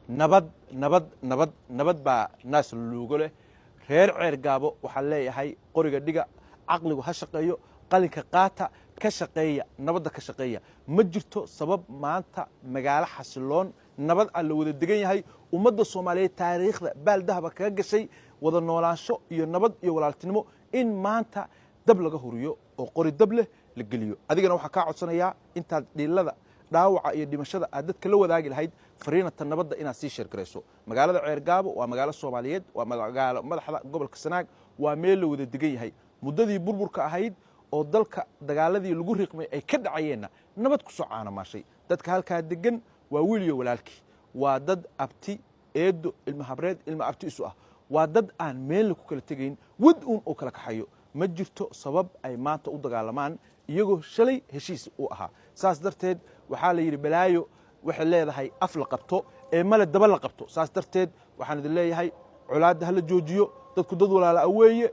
Nabad, nabad, nabad, nabad baa naas luugo leh. Reer Ceergaabo waxaan leeyahay, qoriga dhiga, caqligu ha shaqeeyo, qalinka qaata, ka shaqeeya nabadda, ka shaqeeya. Ma jirto sabab maanta magaalo xasiloon, nabad aan la wada degan yahay, ummadda Soomaaliyeed taariikhda baaldahaba kaga gashay wada noolaansho iyo nabad iyo walaaltinimo, in maanta dab laga huriyo oo qori dab leh la geliyo. Adigana waxaa kaa codsanayaa intaad dhiilada, dhaawaca iyo dhimashada aad dadka la wadaagi lahayd, fariinata nabadda inaad sii sheergarayso. Magaalada Ceergaabo waa magaalo Soomaaliyeed, waa magaalo madaxda gobolka Sanaag, waa meel la wada degan yahay. Muddadii burburka ahayd oo dalka dagaaladii lagu riiqmay ay ka dhacayeenna nabad ku soo caanamaashay. Dadka halkaa degan waa wiil iyo walaalkii, waa dad abti, eedo, ilma habreed, ilma abti isu ah, waa dad aan meelna ku kala tegayn, wad uun oo kala kaxayo. Ma jirto sabab ay maanta u dagaalamaan iyagoo shalay heshiis u ahaa. Saas darteed waxaa la yidhi, balaayo waxay leedahay af la qabto ee male daba la qabto. Saas darteed waxaan idin leeyahay, colaadda ha la joojiyo. Dadku dad walaala a weeye,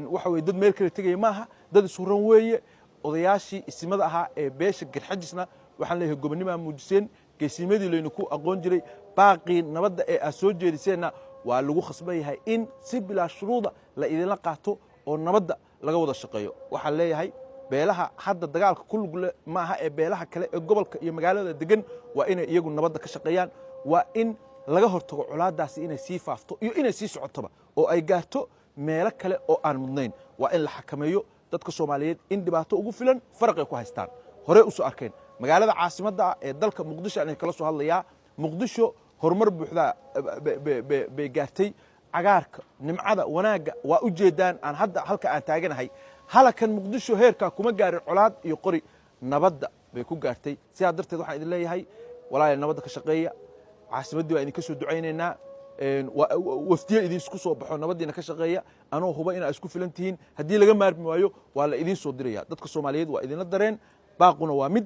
waxa weye dad meel kala tegaya maaha, dad isuran weeye. Odayaashii isimada ahaa ee beesha Garxajisna waxaan leeyahay, gobonnimaa muujiseen, geesinimadii laynu ku aqoon jiray. Baaqii nabadda ee aad soo jeediseenna waa lagu khasban yahay in si bilaa shuruuda la idinla qaato oo nabadda laga wada shaqeeyo. Waxaan leeyahay, beelaha hadda dagaalka ku lug leh maaha ee beelaha kale ee gobolka iyo magaalada degan waa inay iyagu nabadda ka shaqeeyaan. Waa in laga hortago colaaddaasi inay sii faafto iyo inay sii socotoba oo ay gaarto meelo kale oo aan mudnayn. Waa in la xakameeyo. Dadka Soomaaliyeed in dhibaato ugu filan faraqay ku haystaan, horey usoo arkeen. Magaalada caasimadda ah ee dalka, Muqdisho, aan kala soo hadlayaa. Muqdisho horumar buuxdaa bay gaartay. Cagaarka, nimcada, wanaagga waa u jeedaan. Aan hadda halka aan taaganahay halakan, Muqdisho heerkaa kuma gaarin colaad iyo qori, nabadda bay ku gaartay. Sidaa darteed waxaan idin leeyahay, walaalayaal, nabadda ka shaqeeya. Caasimaddii baa idinka soo ducaynaynaa, wafdiye idinsku soo baxo, nabaddiina ka shaqeeya. Anoo huba inaa isku filan tihiin, haddii laga maarmi waayo waa la idiin soo diraya. Dadka Soomaaliyeed waa idinla dareen. Baaquna waa mid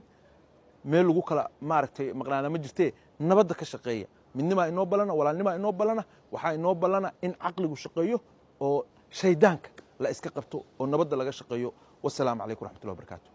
meel lagu kala maaragtay maqnaana ma jirtee, nabadda ka shaqeeya. Midnimaa inoo ballana, walaalnimaa inoo ballana, waxaa inoo ballana in caqligu shaqeeyo oo shaydaanka la iska qabto oo nabadda laga shaqeeyo. Wasalaamu calaykum raxmatullahi wabarakatu.